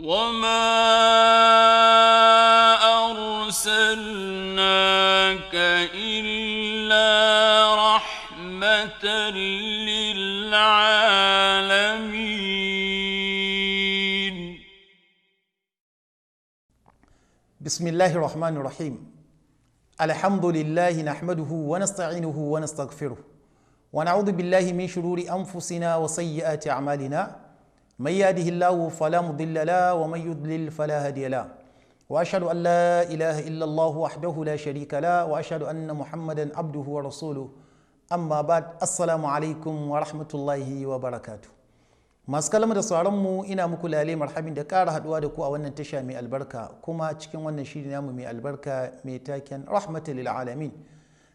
وما أرسلناك إلا رحمة للعالمين. بسم الله الرحمن الرحيم. الحمد لله نحمده ونستعينه ونستغفره ونعوذ بالله من شرور أنفسنا وسيئات أعمالنا، من يهده الله فلا مضل له ومن يضلل فلا هادي له، وأشهد أن لا إله إلا الله وحده لا شريك له، وأشهد أن محمدا عبده ورسوله. أما بعد، السلام عليكم ورحمة الله وبركاته. Masu kalma da sauran mu, ina muku lale marhabin da ƙara haɗuwa da ku a wannan tasha mai albarka, kuma cikin wannan shiri namu mai albarka mai taken rahmatan lil alamin,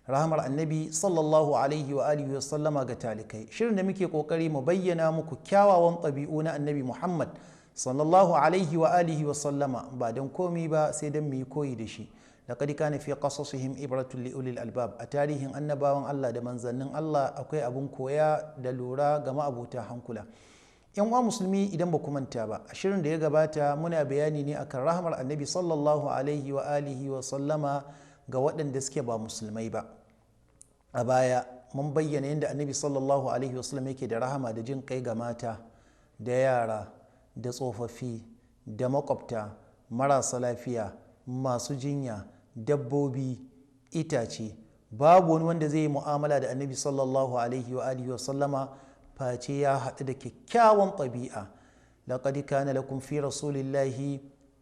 rahamar Annabi sallallahu alaihi wa alihi wa sallama ga talikai. Shirin da muke kokari mu bayyana muku kyawawan ɗabi'u na Annabi Muhammad sallallahu alaihi wa alihi wa sallama, ba don komi ba sai don mu yi koyi da shi. Laqad kana fi qasasihim ibratun li ulil albab. A tarihin annabawan Allah da manzannin Allah akwai abun koya da lura ga ma'abota hankula. Yan uwa musulmi, idan ba ku manta ba, a shirin da ya gabata muna bayani ne akan rahamar Annabi sallallahu alaihi wa alihi wa sallama ga waɗanda suke ba musulmai ba. A baya mun bayyana yadda Annabi sallallahu alaihi wa sallam yake da rahama da jin kai ga mata da yara da tsofaffi da makwabta, marasa lafiya, masu jinya, dabbobi, itace. Babu wani wanda zai yi mu'amala da Annabi sallallahu alaihi wa alihi wa sallama face ya haɗu da kyakkyawan ɗabi'a. Laqad kana lakum fi rasulillahi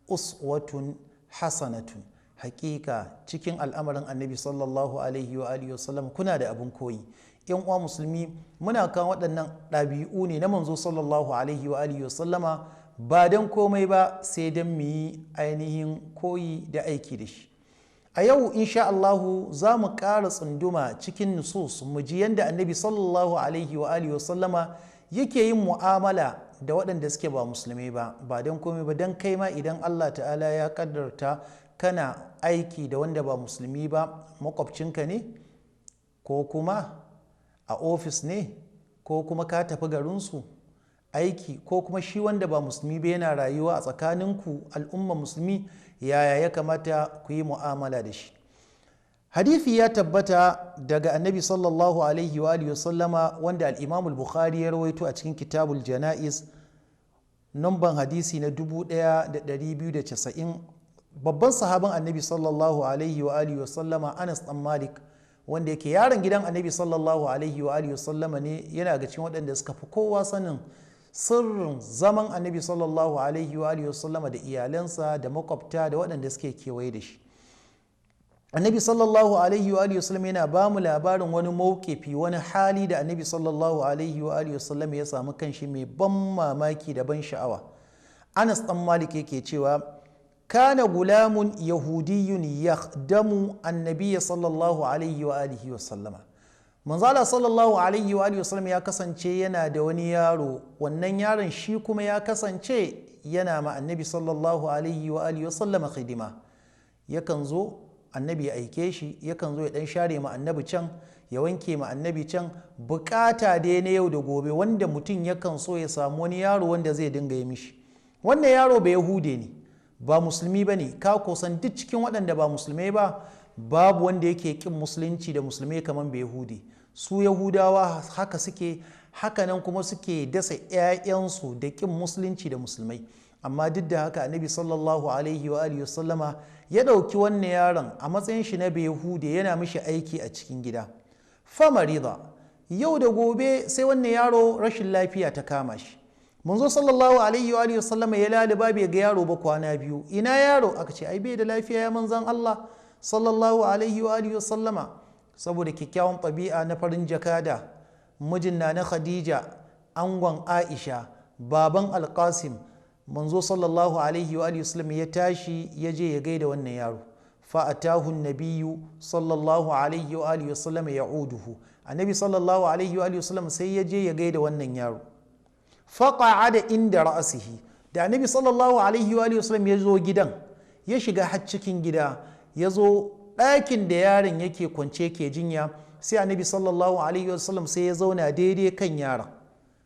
uswatun hasanatun. Hakika cikin al'amarin Annabi sallallahu alaihi wa alihi wasallam kuna da abin koyi. Yan uwa musulmi, muna kan waɗannan ɗabi'u ne na manzo sallallahu alaihi wa alihi wasallama ba don komai ba sai don mu yi ainihin koyi da aiki da shi. A yau insha Allahu za mu ƙara tsunduma cikin nusus, mu ji yadda Annabi sallallahu alaihi wa alihi wasallama yake yin mu'amala da waɗanda suke ba musulmai ba, ba don komai ba don kai ma idan Allah ta'ala ya kaddarta kana aiki da wanda ba musulmi ba, makwabcinka ne, ko kuma a ofis ne, ko kuma ka tafi garinsu aiki, ko kuma shi wanda ba musulmi ba yana rayuwa a tsakaninku al'umma musulmi, yaya ya kamata ku yi mu'amala da shi? Hadithi ya tabbata daga Annabi sallallahu alaihi wa alihi sallama, wanda al-Imam al-Bukhari ya rawaito a cikin Kitabul Jana'iz, numban hadisi na 1290. Babban sahaban Annabi sallallahu alaihi wa alihi sallama, Anas dan Malik, wanda yake yaron gidan Annabi sallallahu alaihi wa alihi sallama ne, yana ga cikin waɗanda suka fi kowa sanin sirrin zaman Annabi sallallahu alaihi wa alihi sallama da iyalansa da makwabta da waɗanda suke kewaye da shi. Annabi sallallahu alaihi wa alihi wasallam yana ba mu labarin wani mawkifi, wani hali da Annabi sallallahu alaihi wa alihi wasallam ya samu kanshi mai ban mamaki da ban sha'awa. Anas dan Malik yake cewa: kana gulamun yahudiyyun yakhdamu annabiyya sallallahu alaihi wa alihi wasallama. Manzala sallallahu alaihi wa alihi wasallam ya kasance yana da wani yaro. Wannan yaron shi kuma ya kasance yana ma Annabi sallallahu alaihi wa alihi wasallam khidima. Yakan zo Annabi ya aike shi, yakan zo ya dan share ma Annabi can, ya wanke ma Annabi can, bukata dai na yau da gobe wanda mutum yakan so ya samu wani yaro wanda zai dinga yi mishi. Wannan yaro ba Yahude ne, ba musulmi ba ne. Ka kusan duk cikin waɗanda ba musulmai ba, babu wanda yake kin musulunci da musulmai kamar ba Yahudi. Su Yahudawa haka suke, hakanan kuma suke dasa 'ya'yansu da kin musulunci da musulmai. Amma duk da haka Annabi sallallahu alaihi wa alihi sallama ya ɗauki wannan yaron a matsayin shi na Yahude, yana mishi aiki a cikin gida. Famarida, yau da gobe sai wannan yaro rashin lafiya ta kama shi. Manzo sallallahu alaihi wa alihi sallama ya laluba bai ga yaro ba kwana 2. Ina yaro? Aka ce ai bai da lafiya ya manzon Allah sallallahu alaihi wa alihi sallama. Saboda kyakkyawan ɗabi'a na farin jakada, mijin na Khadija, angon Aisha, baban Alqasim, manzo sallallahu alaihi wa alihi wasallam ya tashi ya je ya gaida wannan yaro. Fa atahu nabiyyu sallallahu alaihi wa alihi wasallam ya'uduhu. Annabi sallallahu alaihi wa alihi wasallam sai ya je ya gaida wannan yaro. Fa qa'ada inda ra'sihi. Da Annabi sallallahu alaihi wa alihi wasallam ya zo gidan, ya shiga har cikin gida, ya zo ɗakin da yaron yake kwance ke jinya, sai Annabi sallallahu alaihi wasallam sai ya zauna daidai kan yaron.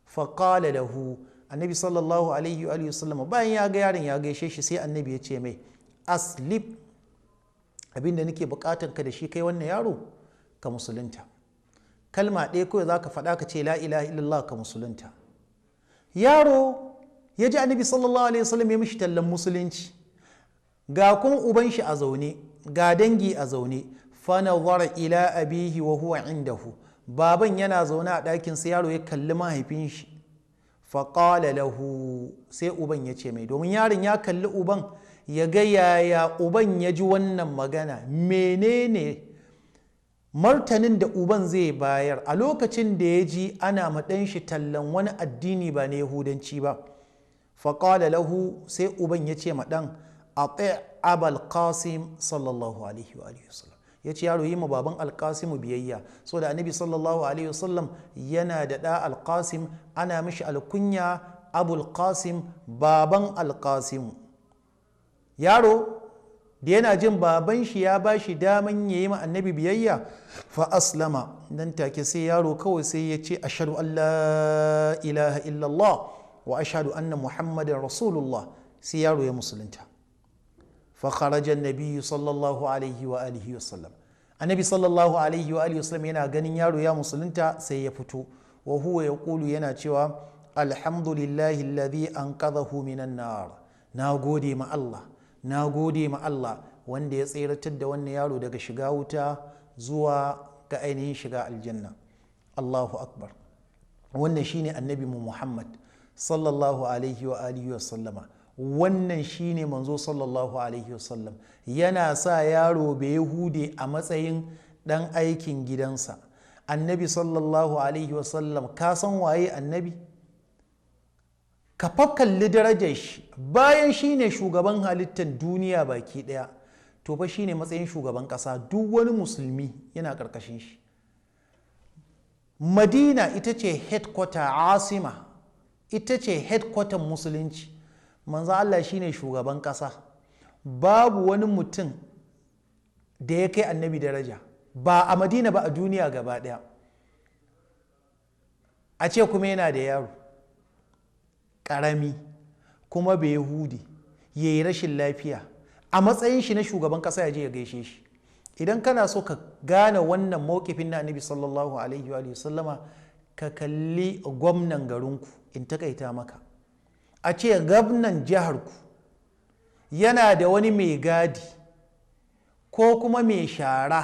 Faƙala lahu, Annabi sallallahu alaihi wa sallam bayan ya ga yaron ya gaishe shi, sai annabi ya ce mai aslib, abinda nake bukatan ka da shi kai wannan yaro, ka musulunta. Kalma ɗaya kawai za ka faɗa, ka ce la ilaha illallah, ka musulunta. Yaro ya ji annabi sallallahu alaihi wasallam ya mishi tallan musulunci, ga kuma uban shi a zaune, ga dangi a zaune. Fa nazara ila abihi wa huwa indahu, baban yana zaune a ɗakin, sai yaro ya kalli mahaifin shi. Fa qala lahu, sai uban ya ce mai, domin yaron ya kalli uban ya ga yaya uban ya ji wannan magana, menene martanin da uban zai bayar a lokacin da ya ji ana maɗan shi tallan wani addini ba na yahudanci ba. Faƙala lahu, sai uban ya ce maɗan ati abal qasim sallallahu alaihi wa sallam. Ya ce yaro, yi ma baban alƙasimu biyayya. So da annabi sallallahu alaihi wasallam yana da ɗa alƙasim, ana mishi alkunya abul qasim, baban alƙasimu. Yaro da yana jin baban shi ya ba shi daman ya yi ma annabi biyayya, fa aslama, nan take sai yaro kawai sai ya ce ashhadu an la ilaha illallah wa ashhadu anna muhammadan rasulullah. Sai yaro ya musulunta. Fa kharaja an sallallahu alaihi wa alihi wa sallam. Annabi sallallahu alaihi wa alihi wa sallam yana ganin yaro ya musulunta sai ya fito, wa huwa yaqulu, yana cewa alhamdulillahi alladhi anqadhahu minan nar, na gode ma Allah, na gode ma Allah wanda ya tseratar da wannan yaro daga shiga wuta zuwa ga ainihin shiga aljanna. Allahu akbar. Wannan shine annabi mu Muhammad sallallahu alaihi wa alihi wa sallama. Wannan shine manzo sallallahu alaihi wa sallam. Yana sa yaro bai hude a matsayin dan aikin gidansa. Annabi sallallahu alaihi wa sallam, ka san waye annabi? Ka fa kalli darajar shi. Bayan shi ne shugaban halittar duniya baki daya, to fa shi ne matsayin shugaban kasa, duk wani musulmi yana karkashin shi. Madina ita ce headquarter, asima ita ce headquarter musulunci. Manzo Allah shi ne shugaban kasa. Babu wani mutum da ya kai annabi daraja, ba a Madina ba, a duniya gaba daya. A ce kuma yana da yaro ƙarami kuma bai yahudi ya yi rashin lafiya, a matsayin shi na shugaban ƙasa ya je ya gaishe shi. Idan kana so ka gane wannan mawkifin na annabi sallallahu alaihi wa sallama, ka kalli gwamnan garinku. In takaita maka, a ce gwamnan jiharku yana da wani mai gadi ko kuma mai shara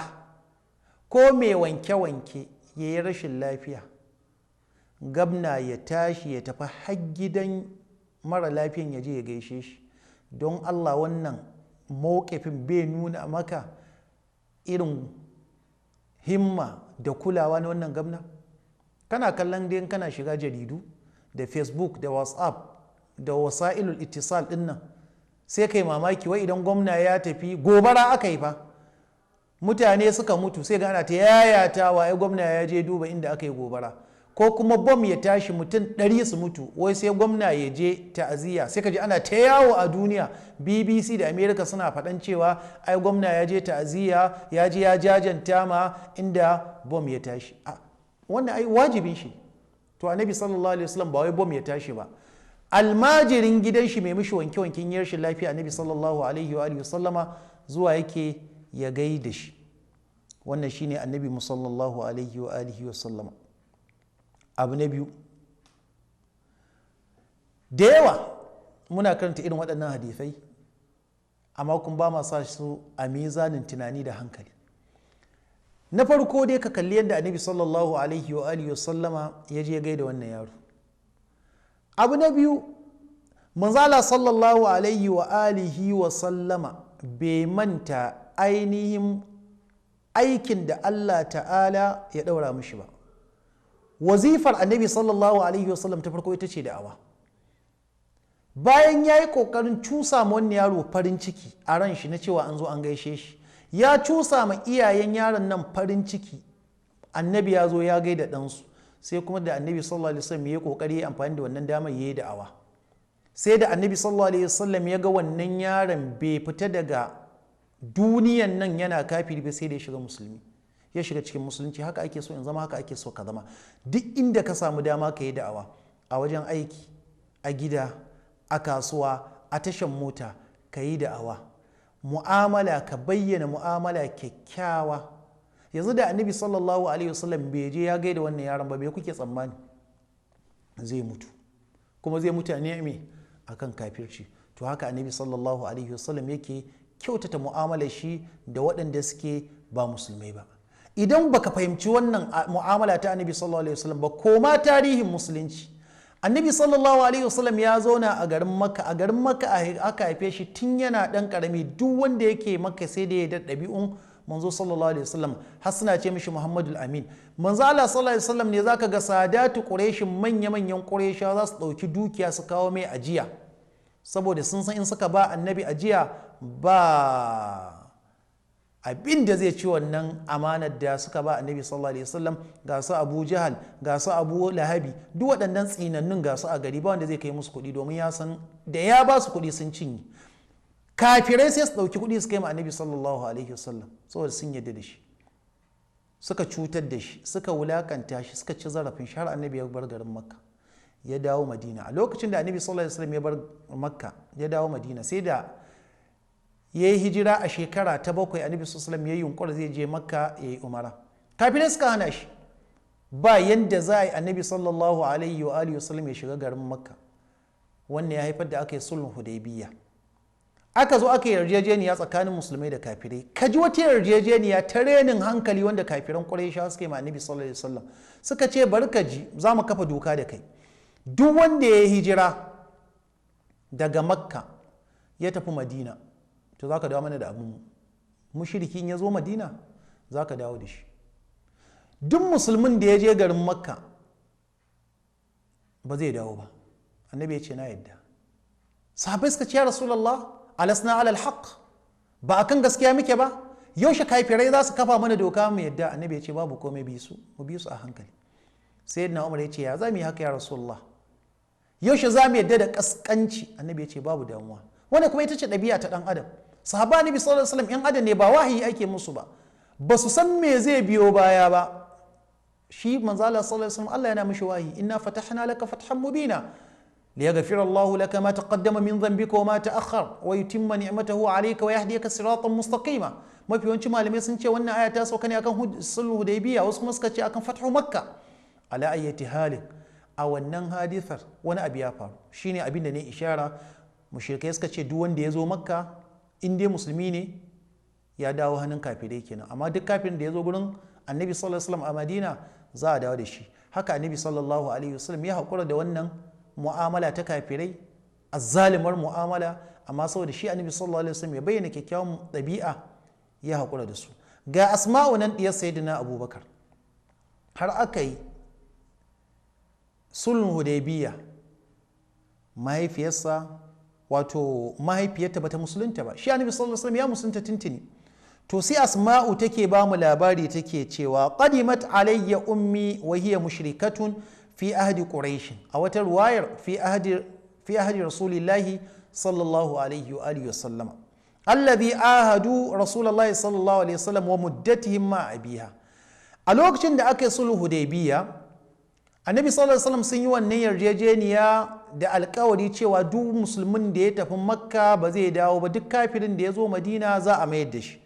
ko mai wanke-wanke ya yi rashin lafiya, gabna ya tashi ya tafi har gidan mara lafiyan ya je ya gaishe shi. Don Allah, wannan mawkifin bai nuna maka irin himma da kulawa na wannan gabna? Kana kallon dai kana shiga jaridu da Facebook da WhatsApp da wasa'ilul ittisal din nan, sai kai mamaki, wai idan gwamna ya tafi gobara aka yi fa mutane suka mutu, sai ga ana ta yayatawa ai gwamna ya je duba inda aka yi gobara. Ko kuma bom ya tashi mutum 100 su mutu, wai sai gwamna ya je ta'aziyya. Sai ka ji ana ta yawo a duniya, BBC da America suna faɗan cewa ai gwamna ya je ta'aziyya, ya je ya jajanta ma inda bom ya tashi. Wannan ai wajibin shi. To annabi sallallahu alaihi wasallam ba wai bom ya tashi ba, almajirin gidan shi mai mishi wanke wanken rashin lafiya, annabi sallallahu alaihi wa alihi wasallama zuwa yake ya gaida shi. Wannan shine annabi mu sallallahu alaihi wa alihi wasallama. Abu na biyu, da yawa muna karanta irin waɗannan hadisai, amma kun ba ma sa su a mizanin tunani da hankali. Na farko dai, ka kalli yadda annabi sallallahu alaihi wa alihi wasallama ya je gaida wannan yaro. Abu na biyu, manzala sallallahu alaihi wa alihi wa sallama bai manta ainihin aikin da Allah ta'ala ya ɗaura mishi ba. Wazifar annabi sallallahu alaihi wasallam ta farko ita ce da'awa. Bayan ya yi ƙoƙarin cusa ma wannan yaro farin ciki a ran shi na cewa an zo an gaishe shi, ya cusa ma iyayen yaron nan farin ciki, annabi ya zo ya gaida ɗansu. Sai kuma da annabi sallallahu alaihi wasallam ya yi ƙoƙari ya amfani da wannan damar ya yi da'awa. Sai da annabi sallallahu alaihi wasallam ya ga wannan yaron bai fita daga duniyan nan yana kafiri ba, sai da ya shiga musulmi, ya shiga cikin musulunci. Haka ake so in zama, haka ake so ka zama. Duk inda ka samu dama ka yi da'awa, a wajen aiki, A gida, a kasuwa, a tashan mota, ka yi da'awa. Mu'amala, ka bayyana mu'amala kyakkyawa. Yanzu da Annabi sallallahu alaihi wasallam bai je ya gaida wannan yaron ba, bai kuke tsammani? Zai mutu, kuma zai mutu ne me akan kafirci. To haka Annabi sallallahu alaihi wasallam yake kyautata mu'amalar shi da waɗanda suke ba musulmai ba. Idan baka fahimci wannan mu'amala ta Annabi sallallahu alaihi wasallam ba, koma tarihin musulunci. Annabi sallallahu alaihi wasallam ya zauna a garin Makka. A garin Makka aka haife shi tun yana ɗan ƙarami. Duk wanda yake Makka sai da ya da ɗabi'un manzo sallallahu alaihi wasallam, har suna ce mishi Muhammadul Amin. Manzo Allah sallallahu alaihi wasallam ne zaka ga sadatu Quraishin, manya manyan Quraishawa za su ɗauki dukiya su kawo mai ajiya, saboda sun san in suka ba Annabi ajiya ba abin da zai ci wannan amanar da suka ba Annabi sallallahu alaihi wasallam. Ga su Abu Jahal, ga su Abu Lahabi, duk waɗannan tsinannun ga su a gari, ba wanda zai kai musu kuɗi, domin ya san da ya ba su kuɗi sun cinye. Kafirai sai su ɗauki kuɗi su kai ma Annabi sallallahu alaihi wasallam, saboda sun yarda da shi. Suka cutar da shi, suka wulakanta shi, suka ci zarafin shi, har Annabi ya bar garin Makka ya dawo Madina. A lokacin da Annabi sallallahu alaihi wasallam ya bar Makka ya dawo Madina, sai da ya yi hijira a shekara ta 7, Annabi sallallahu alaihi wasallam ya yi yunƙur zai je Makka ya yi umara. Kafirai suka hana shi. Ba yanda za a yi Annabi sallallahu alaihi wa alihi wasallam ya shiga garin Makka. Wannan ya haifar da aka yi sulhun Hudaybiyya. Aka zo aka yarjejeniya tsakanin musulmai da kafirai. Ka ji wata yarjejeniya ta renin hankali wanda kafiran Qurayshawa suka yi ma Annabi sallallahu alaihi wasallam. Suka ce bari ka ji, za mu kafa doka da kai. Duk wanda ya hijira daga Makka ya tafi Madina, to za ka dawo mana da abin mu. Mushriki in ya zo Madina za ka dawo da shi. Duk musulmin da ya je garin Makka ba zai dawo ba. Annabi ya ce na yadda. Sahabbai suka ce ya Rasulullah, alasna alal haqq, ba akan gaskiya muke ba? Yaushe kafirai za su kafa mana doka mu yadda? Annabi ya ce babu komai, bi su, mu bi su a hankali. Sayyidina Umar ya ce ya za mu yi haka ya Rasulullah? Yaushe za mu yadda da kaskanci? Annabi ya ce babu damuwa. Wannan kuma ita ce ɗabi'a ta ɗan adam. Sahaba Annabi sallallahu alaihi wasallam yan adam ne, ba wahayi ake musu ba, ba su san me zai biyo baya ba. Shi manzo Allah sallallahu alaihi wasallam Allah yana mishi wahayi, inna fatahna laka fathan mubina liyaghfira Allahu laka ma taqaddama min dhanbika wa ma ta'akhkhar wa yutimma ni'matahu alayka wa yahdiyaka siratan mustaqima. Mafi yawancin malamai sun ce wannan aya ta sauka ne akan sulhu Hudaybiyya, wasu kuma suka ce akan fathu Makka. Ala ayyati halin, a wannan hadithar wani abu ya faru, shine abin da ne ishara. Mushrikai suka ce duk wanda ya zo Makka in dai musulmi ne ya dawo hannun kafirai kenan, amma duk kafirin da ya zo gurin Annabi sallallahu alaihi wasallam a Madina za a dawo da shi. Haka Annabi sallallahu alaihi wasallam ya haƙura da wannan mu'amala ta kafirai, azzalimar mu'amala, amma saboda shi Annabi sallallahu alaihi wasallam ya bayyana kyakkyawan ɗabi'a ya haƙura da su. Ga Asma'u nan diyar Sayyidina Abubakar, har aka yi sulhun Hudaybiyya, mahaifiyarsa wato mahaifiyarta bata musulunta ba, shi Annabi sallallahu alaihi wasallam ya musulunta tuntuni. To sai Asma'u take ba mu labari take cewa qadimat alayya ummi wa hiya mushrikatun fi ahdi Quraish, a wata ruwayar fi ahdi Rasulillahi sallallahu alaihi wa alihi wasallama alladhi ahadu Rasulullahi sallallahu alaihi wasallam wa muddatihim ma abiha. A lokacin da aka yi sulhu Hudaybiyya, Annabi sallallahu alaihi wasallam sun yi wannan yarjejeniya da alkawari cewa duk musulmin da ya tafi Makka ba zai dawo ba, duk kafirin da ya zo Madina za a mayar da shi.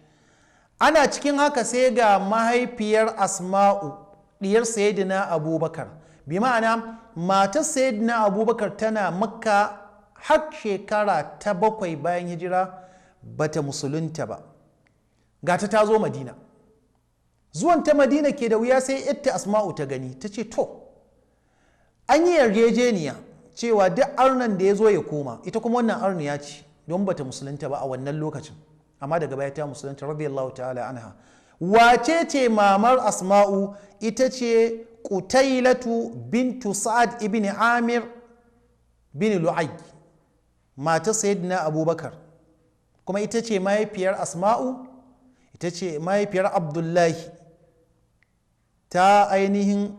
Ana cikin haka sai ga mahaifiyar Asma'u diyar Sayyidina Abubakar, bi ma'ana matar Sayyidina Abubakar tana Makka har shekara ta 7 bayan hijira bata musulunta ba. Gata ta zo Madina. Zuwan ta Madina ke da wuya sai yatta Asma'u ta gani ta ce to an yi yarjejeniya cewa duk arnan da ya zo ya koma, ita kuma wannan arniya ce don bata musulunta ba a wannan lokacin, amma daga baya ta musulunta radiyallahu ta'ala anha. Wace ce mamar Asma'u? Ita ce Qutailatu bintu Sa'ad ibn Amir bin Lu'ay, matar Sayyidina Abubakar, kuma ita ce mahaifiyar Asma'u, ita ce mahaifiyar Abdullahi. Ta ainihin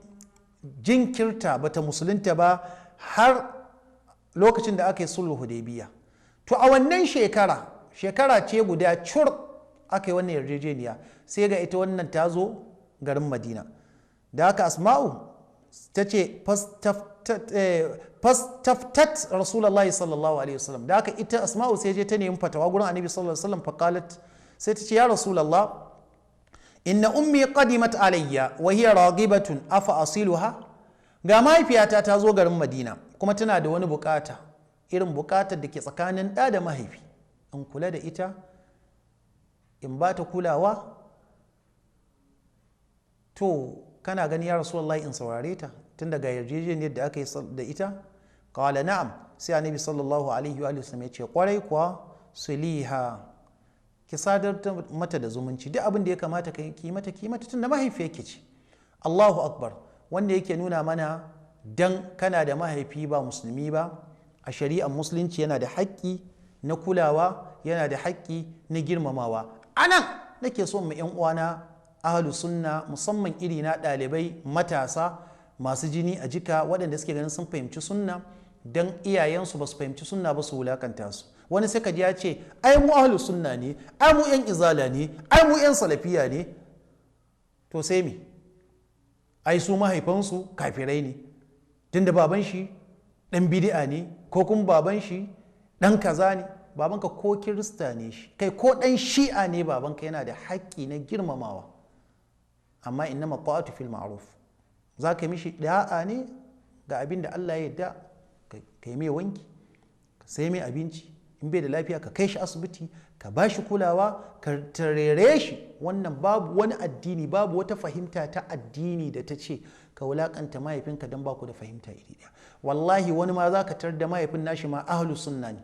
jinkirta bata musulunta ba har lokacin da aka yi sulhu Hudaybiyya. To a wannan shekara, shekara ce guda cur aka yi wannan yarjejeniya, sai ga ita wannan ta zo garin Madina. Da haka Asma'u Ta ce fastaftat Rasulallah sallallahu alaihi wasallam. Da haka ita Asma'u sai je ta nemi fatawa gurin Annabi sallallahu alaihi wasallam. Faqalat, sai ta ce, ya Rasulallah, inna ummi qadimat alayya wa hiya raghibatun, afa asiluha? Ga mahaifiyata ta zo garin Madina kuma tana da wani bukata, irin bukatar da ke tsakanin ɗa da mahaifi, in kula da ita, in ba ta kulawa. To kana gani ya Rasulullahi in saurare ta tun daga yarjejeniyar da aka yi da ita? Qala na'am. Sai Annabi sallallahu alaihi wa sallam ya ce, kwarai kuwa, suliha, ki sadar mata da zumunci, duk abin da ya kamata ka ki mata, ki mata, tunda mahaifiyarki ce. Allahu akbar! Wanda yake nuna mana dan kana da mahaifi ba musulmi ba, a shari'ar musulunci yana da haƙƙi na kulawa, yana da haƙƙi na girmamawa. Anan nake so mu yan uwana ahlu sunna, musamman iri na ɗalibai matasa masu jini a jika, waɗanda suke ganin sun fahimci sunna, dan iyayensu ba su fahimci sunna ba su wulakanta su. Wani sai ka ji ya ce, ai mu ahlu sunna ne, ai mu yan izala ne, ai mu yan salafiya ne. To sai me? Ai su mahaifansu kafirai ne, tunda baban shi dan bid'a ne, ko kuma baban shi dan kaza ne. Babanka ko kirista ne shi, kai ko dan shi'a ne babanka, yana da haƙƙi na girmamawa. Amma innama ta'atu fil ma'ruf. Za ka mishi da'a ne ga abin da Allah ya yarda. Ka yi mai wanki, ka sai mai abinci, in bai da lafiya ka kai shi asibiti, ka ba shi kulawa, ka tarere shi. Wannan babu wani addini, babu wata fahimta ta addini da ta ce ka wulakanta mahaifinka don ba ku da fahimta iri ɗaya. Wallahi wani ma za ka tarar da mahaifin nashi ma ahlu sunna ne,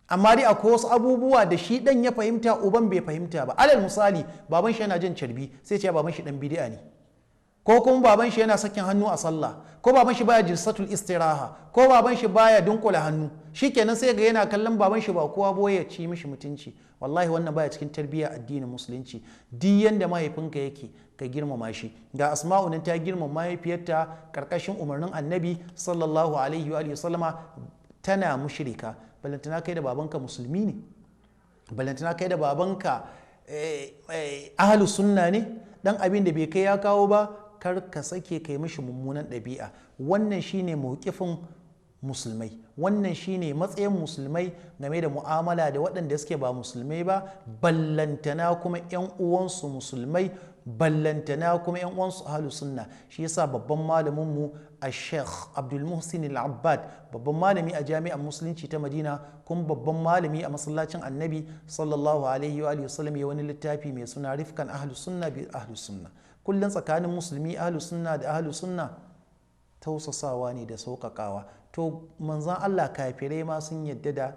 amma dai akwai wasu abubuwa da shi dan ya fahimta uban bai fahimta ba. Alal misali, baban shi yana jin carbi, sai ce baban shi dan bid'a ne, ko kuma baban shi yana sakin hannu a sallah, ko baban shi baya jilsatul istiraha, ko baban shi baya dunkula hannu. Shikenan sai ga yana kallon baban shi ba kowa boye ya ci mishi mutunci. Wallahi wannan baya cikin tarbiyya addinin musulunci. Duk yanda mahaifinka yake, ka girmama shi. Ga Asma'u nan ta girmama mahaifiyarta karkashin umarnin Annabi sallallahu alaihi wa sallama, tana mushrika. Balantana kai da babanka musulmi ne, balantana kai da babanka ahlus sunna ne. Dan abin da bai kai ya kawo ba, kar ka sake kai mishi mummunan ɗabi'a. Wannan shine mawqifin musulmai, wannan shine matsayin musulmai game da mu'amala da waɗanda suke ba musulmai ba, ballantana kuma 'yan uwansu musulmai, ballantana kuma 'yan uwansu ahlus sunna. Shi yasa babban malamin mu a Sheikh Abdul Muhsin Al-Abbad, babban malami a Jami'ar Musulunci ta Madina kuma babban malami a masallacin Annabi sallallahu alaihi wa sallam, ya wani littafi mai suna Rifkan Ahlus Sunna bi Ahlus Sunna. Kullum tsakanin musulmi ahlus sunna da ahlus sunna tausasawa ne da sauƙaƙawa. To manzan Allah, kafirai ma sun yadda da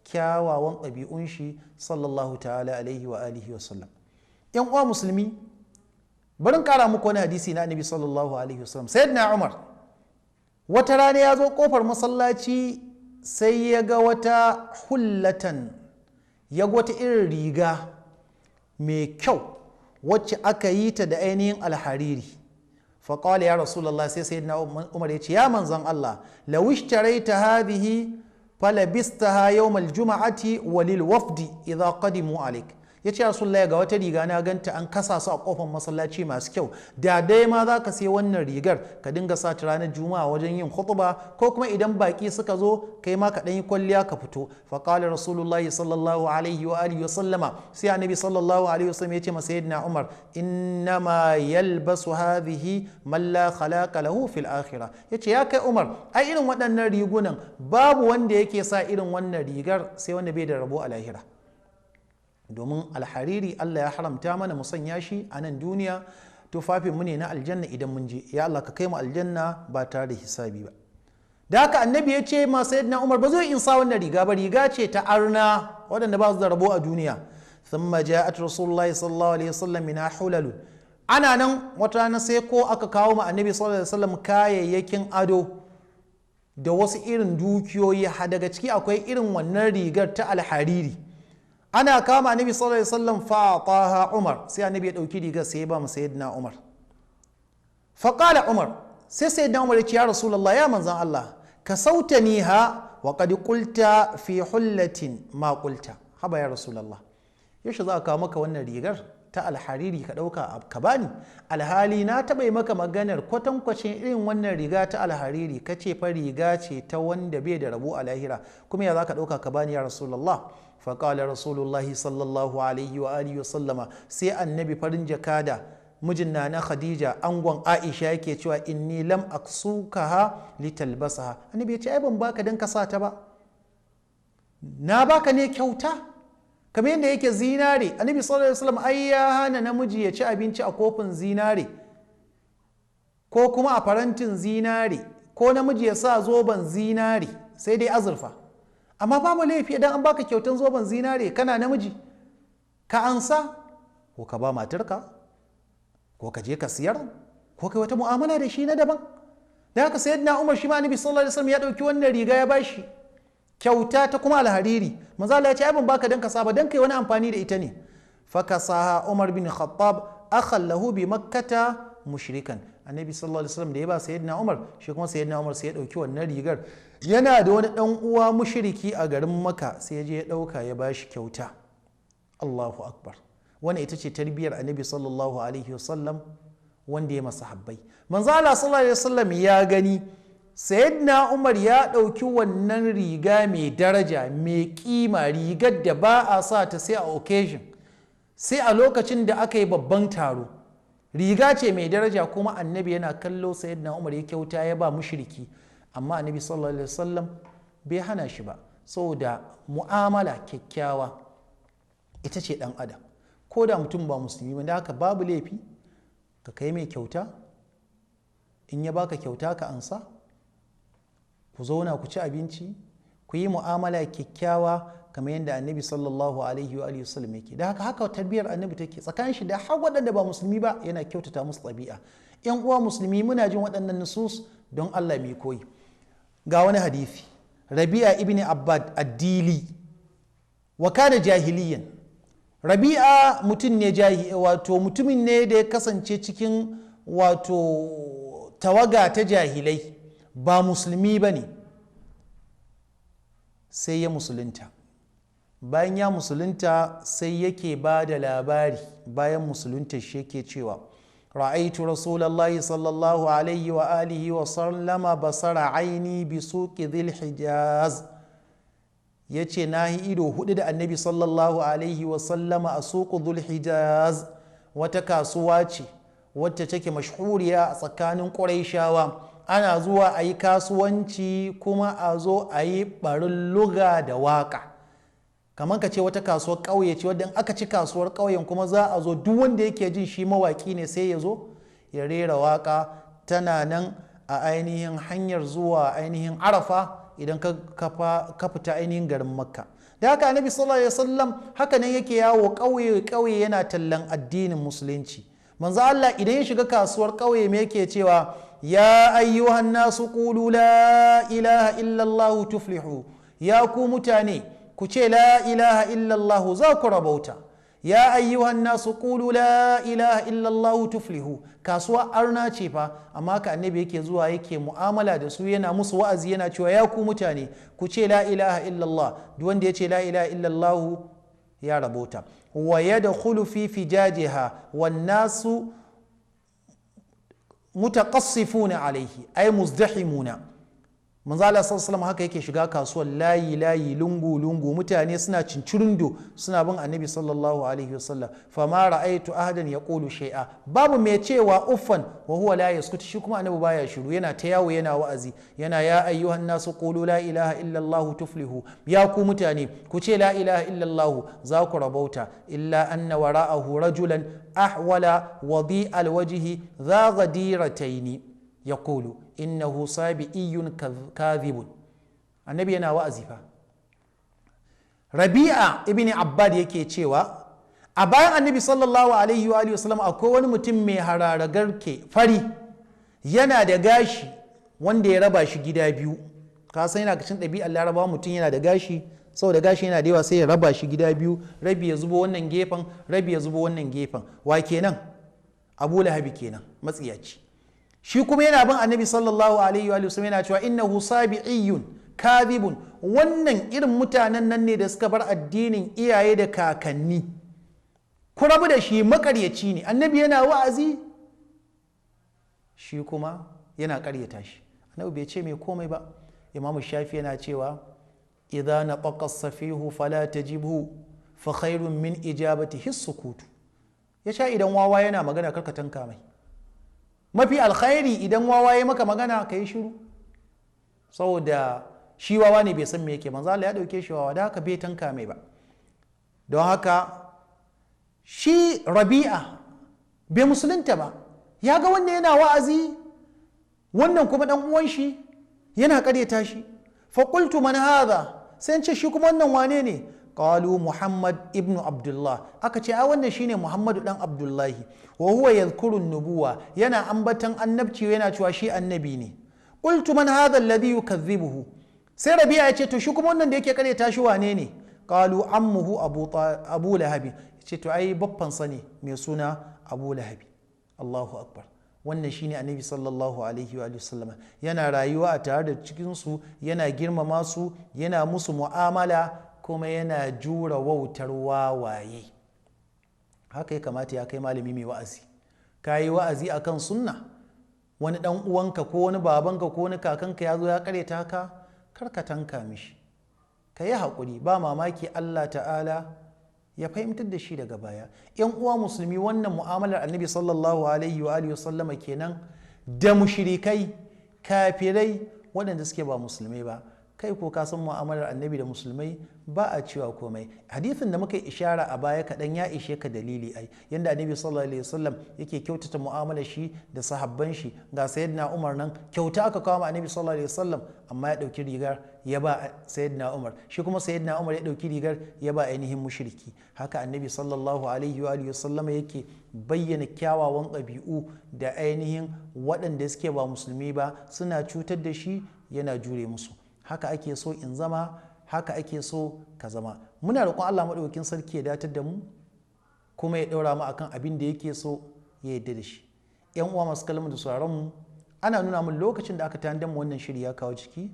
kyawawan ɗabi'un shi sallallahu ta'ala alaihi wa alihi wa sallam. Yan uwa musulmi, barin ƙara muku wani hadisi na Annabi sallallahu alaihi wa sallam. Sayyidina Umar wata rana ya zo kofar masallaci, sai ya ga wata hullatan, ya ga wata irin riga mai kyau wacce aka yi ta da ainihin alhariri. Faƙala, ya Rasulallah, sai Sayyidina Umar ya ce, ya manzan Allah, law ishtaraita hadhihi falabistaha yawmal juma'ati walil wafdi idha qadimu alaik. Ya ce, Rasulullah, ga wata riga na ganta an kasa su a kofar masallaci masu kyau, da dai ma za ka sai wannan rigar ka dinga sa ta ranar juma'a wajen yin khutba, ko kuma idan baki suka zo kai ma ka dan yi kwalliya ka fito. Fa qala Rasulullahi sallallahu alaihi wa alihi wa sallama, sai Annabi sallallahu alaihi wa sallam ya ce ma Sayyidina Umar, innama yalbasu hadhihi man la khalaqa lahu fil akhirah. Yace, ya kai Umar, ai irin waɗannan rigunan babu wanda yake sa irin wannan rigar sai wanda bai da rabo a lahira, domin alhariri Allah ya haramta mana mu sanya shi a nan duniya, tufafin mu ne na aljanna idan mun je. Ya Allah, ka kai mu aljanna ba tare da hisabi ba. Da haka Annabi ya ce ma Sayyidina Umar, ba zai in sa wannan riga ba, riga ce ta arna waɗanda ba su da rabo a duniya. Thumma ja'at Rasulullahi sallallahu alaihi wasallam min hulalun. Ana nan wata rana sai ko aka kawo ma Annabi sallallahu alaihi wasallam kayayyakin ado da wasu irin dukiyoyi, daga ciki akwai irin wannan rigar ta alhariri. Ana kama Annabi sallallahu alaihi wasallam, fa ataha Umar, sai Annabi ya dauki rigar sai ya ba mu Sayyidina Umar. Fa qala Umar, sai Sayyidina Umar ya ce, ya Rasulullah, ya manzan Allah, ka sautaniha wa qad qulta fi hullatin ma qulta. Haba ya Rasulullah, yaushe za a kawo maka wannan rigar? ta alhariri ka ɗauka ka bani, alhali na taɓa yi maka maganar kwatankwacin irin wannan riga ta alhariri, ka ce fa riga ce ta wanda bai da rabo a lahira, kuma ya za ka ɗauka ka bani ya Rasulallah? Faƙala Rasulullahi sallallahu alaihi wa alihi wa sallama, sai annabi farin jakada mijin na na Khadija angon Aisha yake cewa inni lam aksukaha litalbasaha. Annabi ya ce ai ban baka dan ka sa ta ba, na baka ne kyauta. Kamar yadda yake zinare, annabi sallallahu alaihi wasallam ai ya hana namiji ya ci abinci a kofin zinare ko kuma a farantin zinare, ko namiji ya sa zoben zinare, sai dai azurfa. Amma babu laifi idan an baka kyautan zoben zinare kana namiji ka ansa, ko ka ba matarka, ko ka je ka siyar, ko kai wata mu'amala da shi na daban. Da haka sayyidina Umar shi ma annabi sallallahu alaihi wasallam ya dauki wannan riga ya bashi kyauta ta kuma alhariri. Manzo Allah ya ce ai ban baka dan ka saba, dan kai wani amfani da ita ne. Fakasaha Umar bin Khattab akhan lahu bi makkata mushrikan. Annabi sallallahu alaihi wasallam da ya ba sayyidina Umar, shi kuma sayyidina Umar sai ya dauki wannan rigar, yana da wani dan uwa mushriki a garin Makka, sai ya je ya dauka ya bashi kyauta. Allahu akbar. Wannan ita ce tarbiyyar annabi sallallahu alaihi wasallam wanda ya masa habbai. Manzo Allah sallallahu alaihi wasallam ya gani sayyidina Umar ya ɗauki wannan riga mai daraja mai kima, rigar da ba a sa ta sai a occasion, sai a lokacin da aka yi babban taro, riga ce mai daraja, kuma annabi yana kallo sayyidina Umar ya kyauta ya ba mushriki. Amma annabi sallallahu alaihi wasallam bai hana shi ba, saboda mu'amala kyakkyawa ita ce ɗan adam, ko da mutum ba musulmi ba. Da haka babu laifi ka kai mai kyauta, in ya baka kyauta ka ansa, ku zauna ku ci abinci, ku yi mu'amala kyakkyawa kamar yadda annabi sallallahu alaihi wa alihi wasallam yake. Da haka haka tarbiyyar annabi take tsakanin shi da har waɗanda ba musulmi ba, yana kyautata musu ɗabi'a. Yan uwa musulmi, muna jin waɗannan nusus don Allah mai koyi. Ga wani hadisi, Rabi'a ibn Abbad ad-Dili wa kana jahiliyan. Rabi'a mutum ne wato mutumin ne da ya kasance cikin wato tawaga ta jahilai, ba musulmi ba ne, sai ya musulunta. Bayan ya musulunta sai yake ba da labari, bayan musulunta shi yake cewa ra'aitu rasulallahi sallallahu alaihi wa alihi wa sallama basara aini bi suqi dhil hijaz. Ya ce na yi ido hudu da annabi sallallahu alaihi wa sallama a suqu dhul hijaz, wata kasuwa ce wacce take mashhuriya a tsakanin ƙurayshawa. Ana zuwa a yi kasuwanci kuma a zo a yi barin luga da waka. Kamar ka ce wata kasuwar ƙauye ce wadda aka ci kasuwar ƙauyen kuma za a zo duk wanda yake jin shi mawaƙi ne sai ya zo ya rera waka. Tana nan a ainihin hanyar zuwa ainihin Arafa idan ka fita ainihin garin Makka. Da haka annabi sallallahu alaihi wasallam haka nan yake yawo ƙauye ƙauye yana tallan addinin musulunci. Manzo Allah idan ya shiga kasuwar ƙauye me yake cewa? Ya ayyuhan nasu qulu la ilaha illallah tuflihu. Ya ku mutane ku ce la ilaha illallah za ku rabauta. Ya ayyuhan nasu qulu la ilaha illallah tuflihu. Kasuwa arna ce fa, amma ka annabi yake zuwa yake mu'amala da su, yana musu wa'azi, yana cewa ya ku mutane ku ce la ilaha illallah. Duk wanda ya ce la ilaha illallah ya rabauta. Wa yadkhulu fi fijajiha wan nasu mutaqassifuna alaihi ay muzdahimuna. Manzo Allah sallallahu alaihi haka yake shiga kasuwar layi layi, lungu lungu, mutane suna cincirindo suna bin annabi sallallahu alaihi wasallam. Fama ra'aitu ahadan yaqulu shay'a, babu mai cewa uffan wa huwa la yaskutu. Shi kuma annabi baya shiru, yana ta yawo yana wa'azi, yana ya ayyuhan nasu qulu la ilaha illa Allah tuflihu. Ya ku mutane ku ce la ilaha illa Allah za ku rabauta. Illa anna wara'ahu rajulan ahwala wadi alwajhi dha ghadirataini yaqulu innahu sabi'iyyun kadhibun. Annabi yana wa'azi fa. Rabi'a ibn Abbad yake cewa a bayan annabi sallallahu alaihi wa alihi wasallam akwai wani mutum mai hararagarke fari, yana da gashi wanda ya raba shi gida biyu. Ka san yana cikin ɗabi'ar Larabawa, mutum yana da gashi, saboda gashi yana da yawa sai ya raba shi gida biyu, rabi ya zubo wannan gefen, rabi ya zubo wannan gefen. Wa kenan? Abu Lahabi kenan, matsiyaci. Shi kuma yana bin annabi sallallahu alaihi wa sallam yana cewa innahu sabi'iyyun kadhibun. Wannan irin mutanen nan ne da suka bar addinin iyaye da kakanni. Ku rabu da shi, makaryaci ne. Annabi yana wa'azi, shi kuma yana karyata shi. Annabi bai ce mai komai ba. Imamu Shafi yana cewa idza nataqa safihu fala tajibhu fa khairun min ijabatihi sukutu. Ya sha idan wawa yana magana karka tanka mai. Mafi alkhairi idan wawa ya maka magana ka yi shiru, saboda shi wawa ne bai san me yake. Manzo Allah ya dauke shi wawa, da haka bai tanka mai ba. Don haka shi Rabi'a bai musulunta ba, ya ga wannan yana wa'azi, wannan kuma dan uwan shi yana karyata shi. Fa qultu man hadha, sai ce shi kuma wannan wane ne? Qalu Muhammad ibnu Abdullah. Aka ce ai wannan shine Muhammadu dan Abdullahi. Wa huwa yadhkuru nubuwa, yana ambatan annabci, yana cewa shi annabi ne. Qultu man hadha alladhi yukadhibuhu, sai Rabi'a ya ce to shi kuma wannan da yake karyata shi wane ne? Qalu ammuhu Abu Lahabi. Ce to ai babban sa ne mai suna Abu Lahabi. Allahu akbar. Wannan shine Annabi sallallahu alaihi wa sallam, yana rayuwa a tare da cikin su, yana girmama su, yana musu mu'amala, kuma yana jura wautar wawaye. Haka ya kamata ya kai malami mai wa'azi. Ka yi wa'azi akan sunna, wani dan uwanka ko wani babanka ko wani kakanka ya zo ya kareta ka, kar ka tanka mishi, ka yi haƙuri. Ba mamaki Allah ta'ala ya fahimtar da shi daga baya. Yan uwa musulmi, wannan mu'amalar Annabi sallallahu alaihi wa alihi sallama kenan da mushrikai, kafirai, waɗanda suke ba musulmai ba. Kai ko ka san mu'amalar Annabi da musulmai ba a cewa komai. Hadithin da muka ishara a baya kaɗan ya ishe ka dalili ai, yanda Annabi sallallahu alaihi wasallam yake kyautata mu'amalar shi da sahabban shi. Ga Sayyidina Umar nan, kyauta aka kawo ma Annabi sallallahu alaihi wasallam, amma ya ɗauki rigar ya ba Sayyidina Umar, shi kuma Sayyidina Umar ya ɗauki rigar ya ba ainihin mushriki. Haka Annabi sallallahu alaihi wa alihi wasallam yake bayyana kyawawan ɗabi'u da ainihin waɗanda suke ba musulmi ba suna cutar da shi, yana jure musu. Haka ake so in zama, haka ake so ka zama. Muna roƙon Allah maɗaukakin sarki ya datar da mu kuma ya ɗaura mu akan abin da yake so ya yarda da shi. Yan uwa masu kallon da sauraron mu, ana nuna min lokacin da aka tanadar mu wannan shiri ya kawo ciki.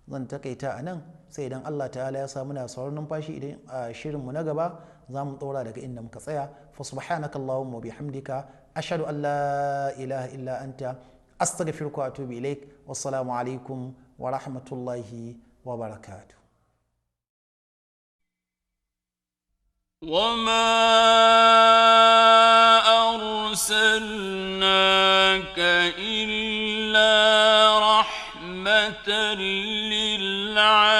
Zan takaita a nan, sai idan Allah ta'ala ya sa muna sauran numfashi idan a shirin mu na gaba za mu ɗora daga inda muka tsaya. Fa subhanaka allahumma wa bihamdika, ashhadu an la ilaha illa anta, astaghfiruka wa atubu ilaik. Wassalamu alaikum wa rahmatullahi wa barakatuh. وما أرسلناك إلا رحمة للعالمين.